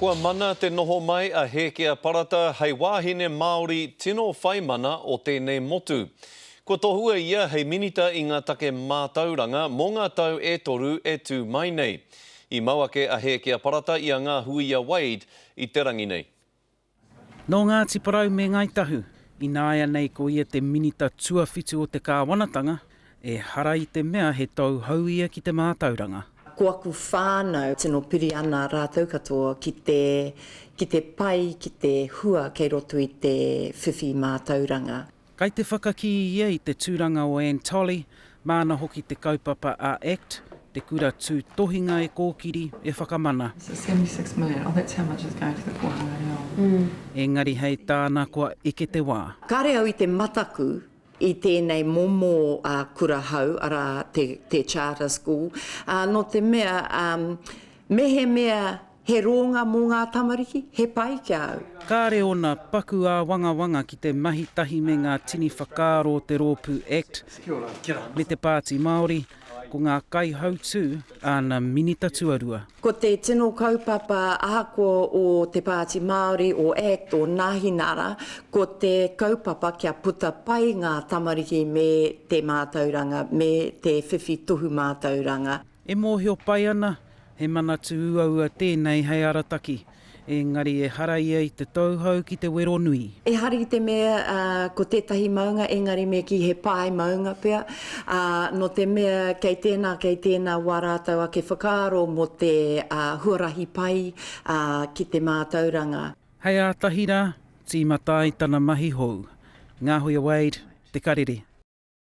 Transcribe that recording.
Kua mana te noho mai a Hēkia Parata hei wāhine Māori tino whai mana o tēnei motu. Kua tohua ia hei Minita i ngā take mātauranga mō ngā tau e toru e tū mai nei. I mau ake a Hēkia Parata i a Ngāhuia Wade i te rangi nei. Nō Ngāti Porou me Ngāi Tahu, ināianei ko ia te minita tuawhitu o te kāwanatanga, ehara i te mea he tauhou ia ki te mātauranga. Ko aku whānau tino piri ana rātou katoa ki te, ki te pai, ki te hua kei roto i te whiwhi mātauranga. Kai te whakakī ia i te tūranga o Anne Tolley, māna hoki te kaupapa a act, te kura tūtohinga e kōkiri, e whakamana. Engari hei tāna kua eke te wā. Kāre au i te mataku i tēnei momo kura hou, arā, te charter school, nō te mea, mehemea He rōnga mō ngā tamariki, he pai ki a au. Kāre ōna paku āwangawanga ki te mahi tahi me ngā tini whakaaro o te rōpū act me te Pāti Māori, ko ngā kaihautū āna minita tuarua. Ko te tino kaupapa ahakoa o te Pāti Māori, o act, o Nāhinara, ko te kaupapa kia puta pai ngā tamariki me te mātauranga, me te whiwhi tohu mātauranga. E mōhio pai ana, he manatū uaua tēnei hei arataki, engari ehara ia i te tauhou ki te wero nui. Ehara i te mea ko tētahi maunga, engari me kī he pae maunga pea, ā, nō te mea kei tēnā, kei tēnā wā rātou ake whakaaro mō te huarahi pai ki te mātauranga. Hei ātahi rā, tīmata ai tana mahi hou. Ngāhuia Wade, Te Karere.